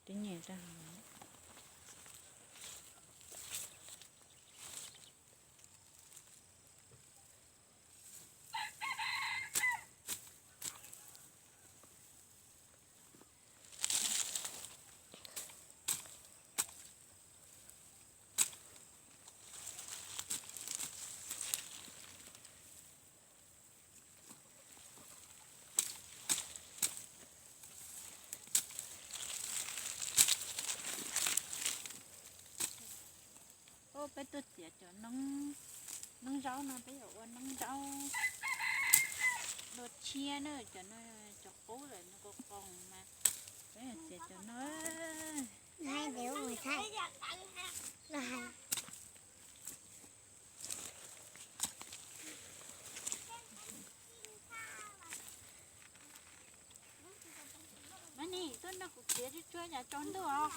Twb nyiam rau hauv. Peb tuaj txiav cov noob zaub no, peb yuav ua noob zaub dua tshiab na, cov no cov qub lawm no, qos qos mas peb yuav txiav cov no. Mab Nis, tuaj nrog kuv txiav tsuag tsuag yam tsaus ntuj os.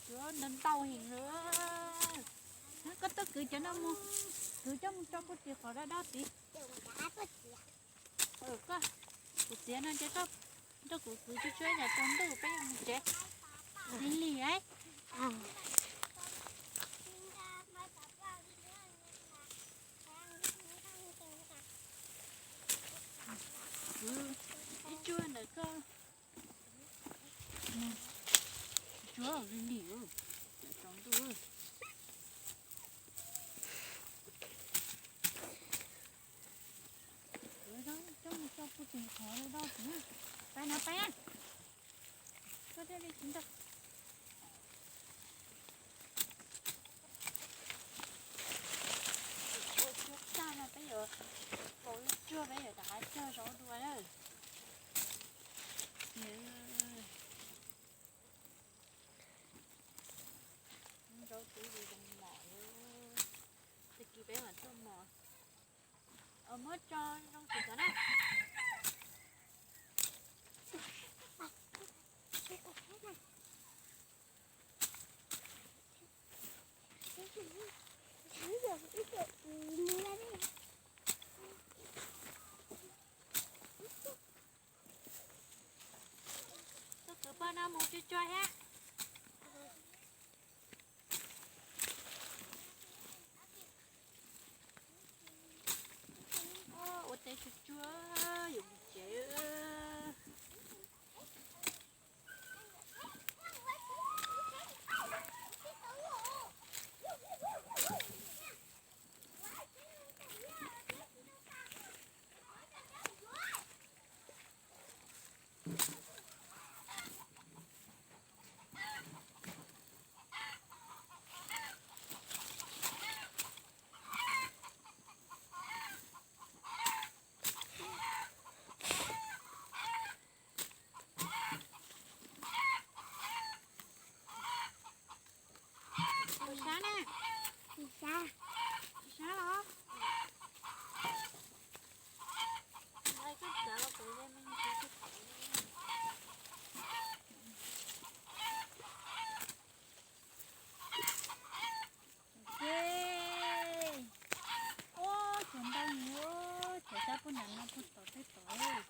Cov ntau ntau heev lawm. Koj tuaj kwv cov no mus, kwv coj mus tso puag tim qhov dawb dawb tid. Koj, kuv txiav no ces koj nrog kuv kwv tsuag tsuag yam tsaus ntuj peb yuav mus tsev. Lig lig. Kwv ib tsuag ntawm koj. Tsuag lig lig, yam tsaus ntuj. Kwv coj mus tso puag tim qhov dawb dawb tid. Pab no pab, koj thiaj li tsis ntog. Ua tsuag tag no peb yuav faus ib tsuag, peb yuav rov qab cog zaub dua na. Zaub twb zoo mos, tag kis peb mam tuaj mos. Muab tso zoo tsis tov na. Koj kwv poj no mus tsuag tsuag thiab. Ua teb tsuag tsuag yuav mus tsev. Sab na. Sab los? Ua, cov ntau, cov sab puag nram no puag tod tej tod.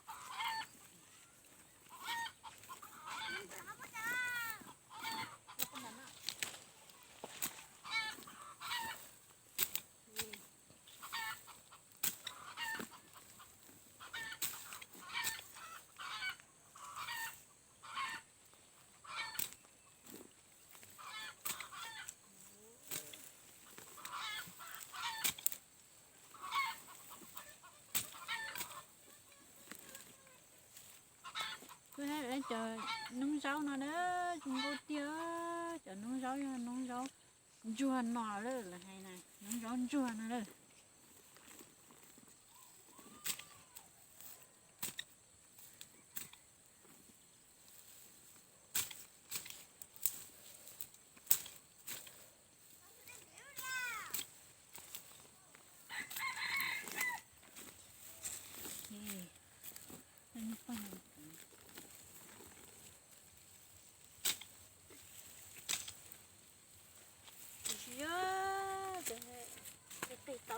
Kuv hais cov noob zaub no na, zoo nkauj tiag, cov noob zaub yog noob zaub ntsuag no lawm, lawv hais na, noob zaub ntsuag no lawm. Tiam sis yog cov qig tau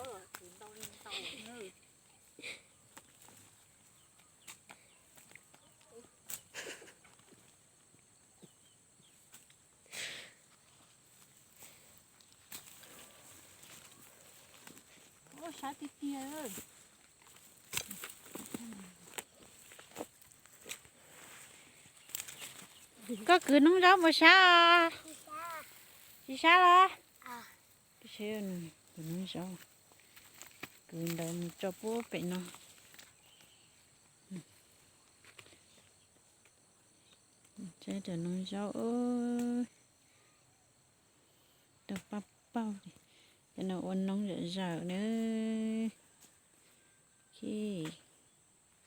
Sab tiag tiag. Koj kwv noob zaub mus sab? Tsis sab los? Kwv noob zaub, kwv ntawd mus tso puag pem no. Saib cov noob zaub, tau paj paug, cov no ua noob zam zawm na. Ok.